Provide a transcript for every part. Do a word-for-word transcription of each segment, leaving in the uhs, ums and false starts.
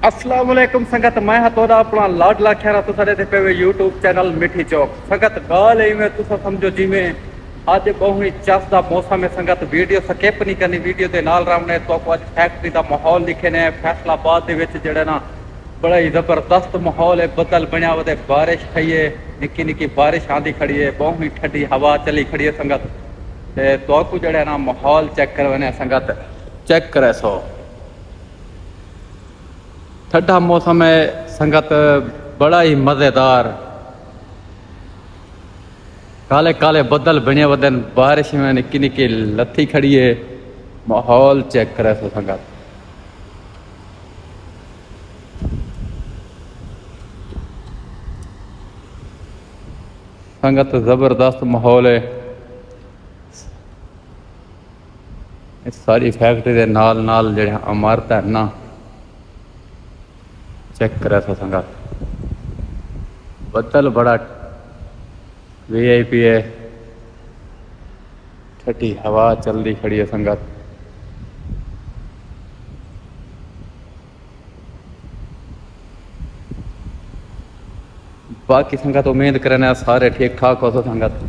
السلام علیکم سنگت، میں ہاں تہاݙا اپݨا لاڈلا کھیرا۔ تساں ݙیہدے پئے وے یوٹیوب چینل مٹھی چوک۔ سنگت، ڳالھ ہے ایویں، تساں سمجھو جیویں اڄ ٻہوں ہی چس دا موسم ہے سنگت، ویڈیو سکپ نہیں کرنی، ویڈیو دے نال رہوݨے۔ تہاکوں اڄ فیکٹری دا ماحول ݙکھیندے ہیں۔ فیصل آباد دے وچ جیڑھا نا، بڑا ہی زبردست ماحول ہے، بدل بݨیا ودے، بارش تھئی ہے، نکی نکی بارش آندی کھڑی ہے، ٻہوں ہی ٹھڈی ہوا چلی کھڑی ہے سنگت۔ تے تہاکوں جیڑھا نا ماحول چیک کرویندے ہیں سنگت، چیک کریسو۔ ٹھڈا موسم ہے سنگت، بڑا ہی مزیدار۔ کالے کالے بدل بݨے ودن، بارش میں نکی نکی لتھی کھڑی ہے۔ ماحول چیک کریسو سنگت، سنگت زبردست ماحول ہے۔ اے ساری فیکٹری دے نال نال جیڑھے عمارت ہے نا، چیک کریسو سنگت، بدل بڑا وی آئی پی ہے، ٹھڈی ہوا چلدی کھڑی ہے سنگت۔ باقی سنگت، امید کریندے ہیں سارے ٹھیک ٹھاک ہوسو سنگت،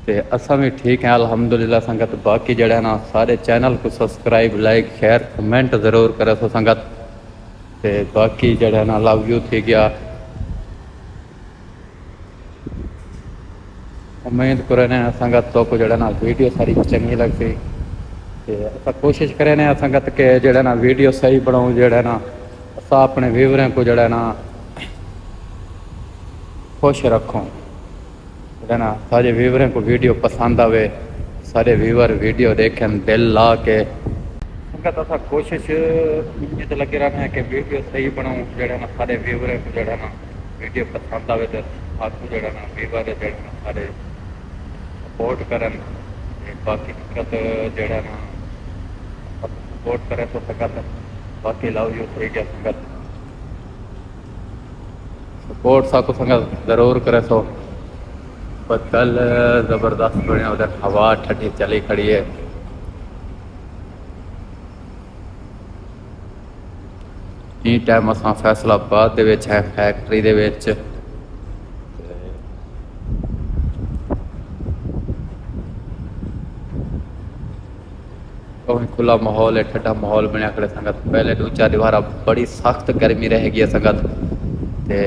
تے اساں وی ٹھیک ہیں الحمدللہ سنگت۔ باقی جیڑھا نا، سارے چینل کوں سبسکرائب، لائک، شیئر، کمنٹ ضرور کریسو سنگت۔ تے باقی جیڑھا نا، لو یو تھی ڳیا۔ امید کریندے ہیں سنگت تہاکوں جیڑھا نا ویڈیو ساری چنڳی لڳسی۔ تے اساں کوشش کریندے ہیں سنگت کہ جیڑھا نا ویڈیو صحیح بݨاؤں، جیڑھا نا اساں اپݨے ویوریں کوں جیڑھا نا خوش رکھوں۔ جیڑھا نا سارے ویوریں کوں ویڈیو پسند آوے، سارے ویور ویڈیو ݙیکھن دل لا کے۔ سنگت، اساں کوشش ایویں تے لڳے رہندے ہیں کہ ویڈیو صحیح بݨاؤں، جیڑھا نا سارے ویوریں کوں جیڑھا نا ویڈیو پسند آوے تے ساکوں جیڑھا نا ویور جیڑھا نا سارے سپورٹ کرن۔ تے باقی سنگت جیڑھا نا سپورٹ کریسو سنگت، باقی لو یو تھی ڳیا سنگت۔ سپورٹ ساکوں سنگت ضرور کریسو۔ بدل زبردست بݨے ودن، ہوا ٹھڈی چلی کھڑی ہے۔ ایں ٹائم اساں فیصل آباد دے وچ ہیں، فیکٹری دے وچ۔ ٻہوں کھلا ماحول ہے، ٹھڈا ماحول بݨیا کھڑے سنگت۔ پہلے ݙو چار ݙینھ بڑی سخت گرمی رہ ڳئی ہے سنگت، تے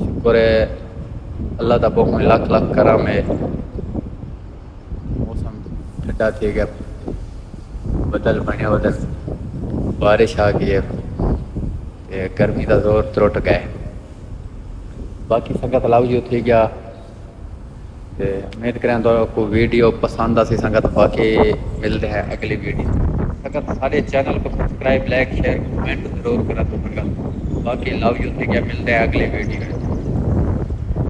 شکر ہے اللہ دا ٻہوں لکھ لکھ کرم ہے۔ موسم ٹھڈا تھی ڳیا، بدل بݨے ودن، بارش آ ڳئی ہے، تے گرمی دا زور ترٹ ڳئے۔ باقی سنگت لو یو تھی ڳیا۔ تے امید کریندے ہیں تہاکوں ویڈیو پسند آسی سنگت، باقی ملدے ہیں اڳلی ویڈیو۔ سنگت سارے چینل کوں سبسکرائب، لائک، شیئر، کمنٹ ضرور کریسو سنگت۔ باقی لو یو تھی ڳیا، ملدے ہیں اڳلی ویڈیو۔